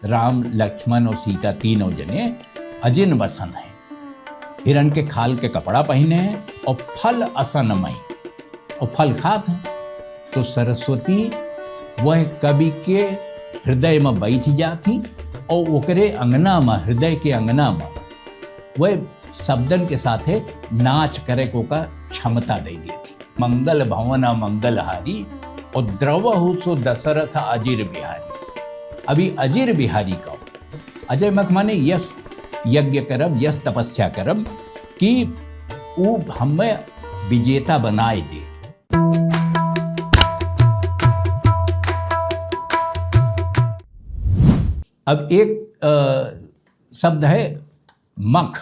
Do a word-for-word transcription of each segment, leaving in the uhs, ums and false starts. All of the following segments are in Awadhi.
राम, लक्ष्मण और सीता तीनों जने अजिन वसन हैं। हिरण के खाल के कपड़ा पहिने हैं और फल असन मई, और फल खात हैं। तो सरस्वती वह कवि के हृदय में बैठ जात ही और ओकरे अंगना में, हृदय के अंगना में वह शब्दन के साथे नाच करे को का क्षमता दे देती। मंगल भवन मंगलहारी और द्रवहु सो दशरथ अजिर बिहारी। अभी अजिर बिहारी का अजय मख माने यस यज्ञ करब, यस तपस्या करब कि ऊ हमें विजेता बनाए दे। अब एक, अ, शब्द है मख,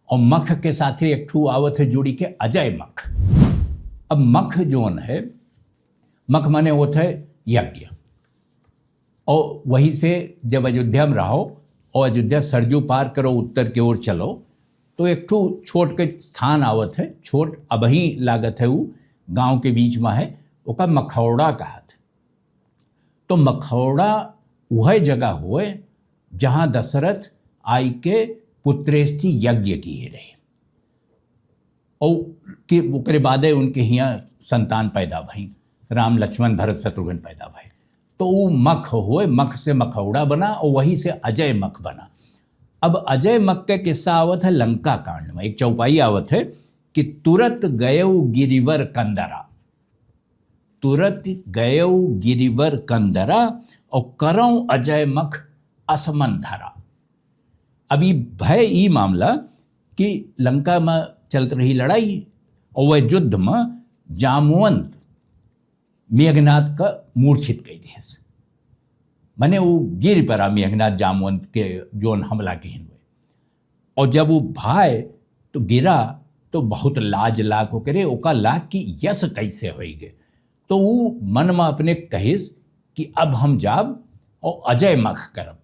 और मख के साथे एक ठू आवत है जुड़ी के अजय मख। अब मख जोन है, मख माने होत है यज्ञ। और वही से जब अयोध्या में रहो और अयोध्या सरजू पार करो, उत्तर के ओर चलो, तो एक ठू छोट के स्थान आवत है, छोट अबही लागत है, ऊ गांव के बीच में है, ओका मखौड़ा कहत। तो मखौड़ा वह जगह होए जहाँ दशरथ आई के पुत्रेष्टि यज्ञ किए रहे। और कि ओकरे बादे उनके हियाँ संतान पैदा भई, राम, लक्ष्मण, भरत, शत्रुघ्न पैदा भई। तो ऊ मख होए, मख से मखौड़ा बना और वही से अजय मख बना। अब अजय मख के किस्सा आवत है लंका कांड में, एक चौपाई आवत है कि तुरत गयउ गिरिवर कंदरा, तुरत गयउ गिरिवर कंदरा और करौ अजय मख असमन धरा। अभी भय ई मामला कि लंका में चलत रही लड़ाई और वह युद्ध में जामवंत मेघनाद का मूर्छित कई देस। मने वो गिर पड़ा मेघनाद जामवंत के जोन हमला किहिन हुए। और जब वो भाय तो गिरा तो बहुत लाज लाग ओकरे, ओका लाग कि यस कैसे होई गे। तो वो मन में अपने कहिस कि अब हम जाब और अजय मख करब।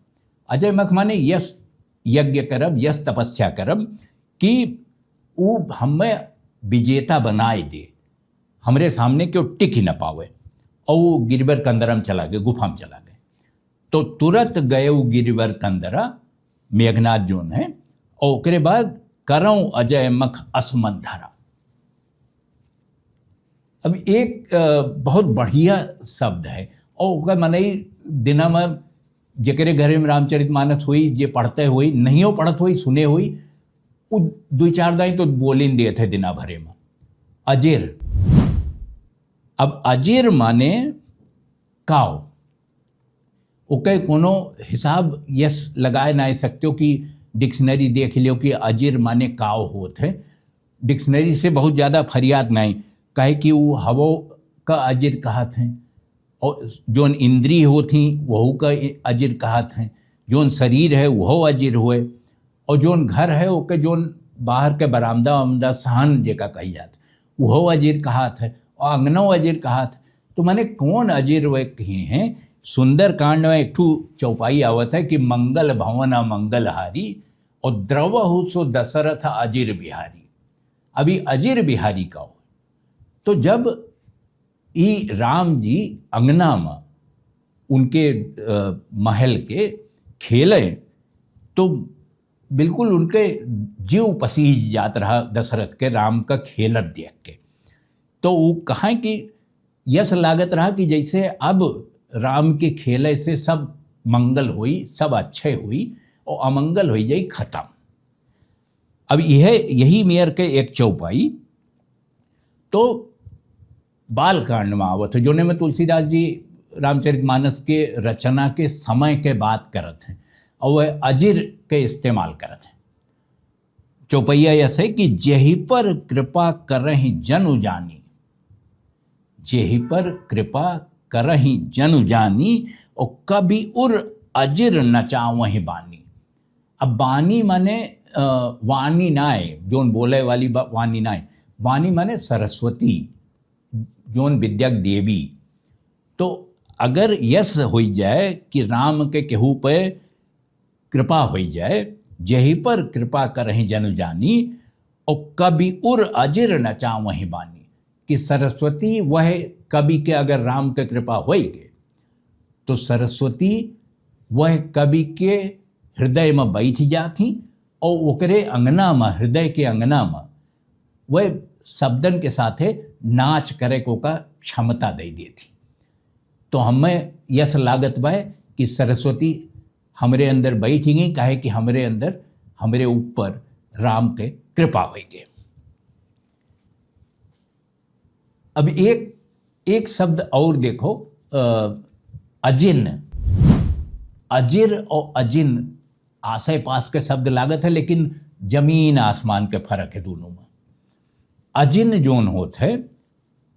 अजय मख माने यस यज्ञ करब, यस तपस्या करब कि ऊ हमें विजेता बनाए दे, हमरे सामने क्यों टिक ही न पावे। और वो गिरिवर कंदरा में चला गए, गुफा में चला गए। तो तुरत गयउ गिरिवर कंदरा, मेघनाद जोन है, और ओकरे बाद करौ अजय मख असमन धरा। अब एक, अ, बहुत बढ़िया शब्द है, और ओकर मनई दिना में जेकरे घरे में रामचरित मानस होई, जे पढ़ते होई, नहियो पढ़त होई, सुने होई, उ दुई चार दाई तो बोलिन देत है दिना भरे में। अजिर। अब अजिर माने काव। ओके कोनो हिसाब यस लगाए नाई सकते हो कि dictionary देख लियो कि अजिर माने काव होत है। Dictionary से बहुत ज्यादा फरियाद नाई, काहे कि उ हवो का अजिर कहत हैं, और जोन इंद्री होत ही वहू का अजिर कहत हैं, जोन शरीर है वहू अजिर होए, और जोन घर है ओके जोन बाहर के बरामदा वरामदा सहन जेका कही जात वहू अजिर कहत है, और अंगनो अजिर कहत। तो माने कौन अजिर वे कहे हैं? सुंदरकांड में एक ठू चौपाई आवत है कि मंगल भवन अमंगलहारी और द्रवहु सो दशरथ अजिर बिहारी। अभी अजिर बिहारी का हो। तो जब ई राम जी अंगना में उनके, अ, महल के खेले तो बिल्कुल उनके जीव पसीज जात रहा दशरथ के राम का खेलत देख के। तो वो कहा कि यस लागत रहा कि जैसे अब राम के खेले से सब मंगल होई, सब अच्छे होई और अमंगल होई जाई खत्म। अब यह, यही मेर के एक चौपाई तो बालकांड में आवत है, जोने में तुलसीदास जी रामचरितमानस के रचना के समय के बात करत हैं और वह अजिर के इस्तेमाल करत हैं। चौपैया यस है कि जेहि पर कृपा करहि जनु जानी, जेहि पर कृपा करहि जनु जानी, और कबि उर अजिर नचावहि बानी। अब बानी माने, अ, वाणी नाय, जोन बोले वाली बा-, वाणी नाय, वाणी माने सरस्वती, जोन विद्या देवी। तो अगर यस होई जाए कि राम के केहू पे कृपा होई जाए, जेहि पर कृपा करहि जनु जानी, और कबि उर अजिर नचावहि बानी, कि सरस्वती वह कवि के अगर राम के कृपा होई गए, तो सरस्वती वह कवि के हृदय में बैठ जात ही और ओकरे अंगना में, हृदय के अंगना में वह शब्दन के साथे नाच करे को का क्षमता दे देती। तो हमें यस लागत बा कि सरस्वती हमरे अंदर बैठ गई, काहे कि हमरे अंदर, हमरे ऊपर राम के कृपा होइ गए। अब एक, एक शब्द और देखो, अ, अजिन। अजिर और अजिन आसे पास के शब्द लागत है, लेकिन जमीन आसमान के फर्क है दोनों में। अजिन जोन होत है,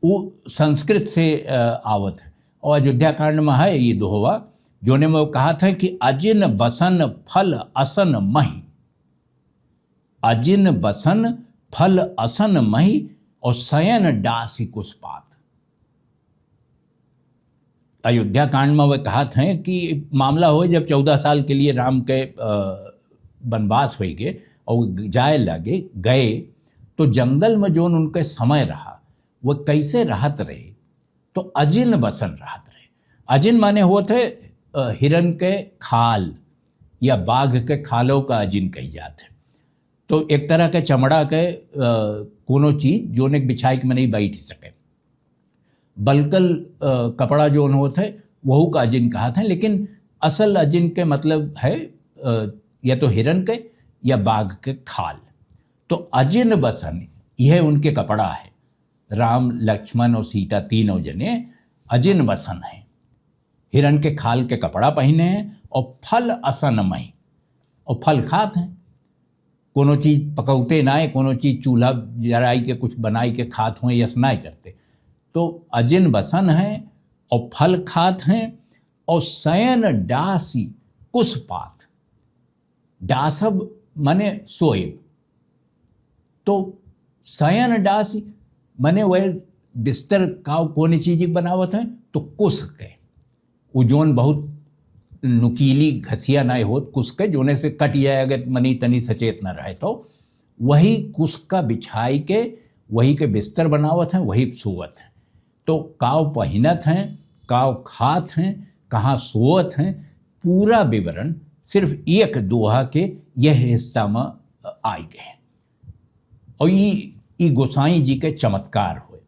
वो संस्कृत से, अ, आवत है। और अयोध्या कांड में है ये दोहवा, जोने में वो कहत है कि अजिन बसन फल असन महि, अजिन बसन फल असन महि, और सयन डासि कुसपात। अयोध्या कांड में वे कहत हैं कि मामला हो जब चौदह साल के लिए राम के, अ, वनवास होइ गए और जाए लगे, गए, तो जंगल में जोन उनके समय रहा, वो कैसे रहत रहे, तो अजिन बसन रहत रहे। अजिन माने होत है, अ, हिरन के खाल या बाघ के खालों का अजिन कही जात है। तो एक तरह के चमड़ा के, अ, कोनो चीज जोन एक बिछाई के मनई बैठ सके। बलकल, अ, कपड़ा जोन होत है, वहू का अजिन कहत है, लेकिन असल अजिन के मतलब है, अ, या तो हिरन के या बाघ के खाल। तो अजिन बसन, यह उनके कपड़ा है। राम, लक्ष्मण और सीता तीनों जने अजिन बसन हैं, हिरन के खाल के कपड़ा पहिने हैं और फल असन महि, और फल खात हैं। कोनो चीज पकौते नाय, कोनो चीज चूल्हा जराई के कुछ बनाई के खात हों, यस नाय करते। तो अजिन बसन हैं और फल खात हैं और सयन डासि कुसपात। डासब माने सोएब। तो सयन डासि माने वह बिस्तर का कौन चीज बनावत हैं, तो कुस के। उ जोन बहुत नुकीली घसिया नाय होत, कुस के, जोने से कट जाए अगर मनी तनी सचेत न रहे, तो वही कुस का बिछाई के, वही के बिस्तर बनावत हैं, वही सोवत हैं। तो काव पहिनत हैं, काव खात हैं, कहाँ सोवत हैं, पूरा विवरण सिर्फ एक दोहा के यह हिस्सा में आई गए। और ई, ई गोसाई जी के चमत्कार होए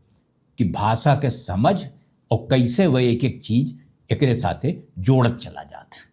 कि भाषा के समझ और कैसे वह एक एक चीज एकरे साथे जोड़त चला जात है।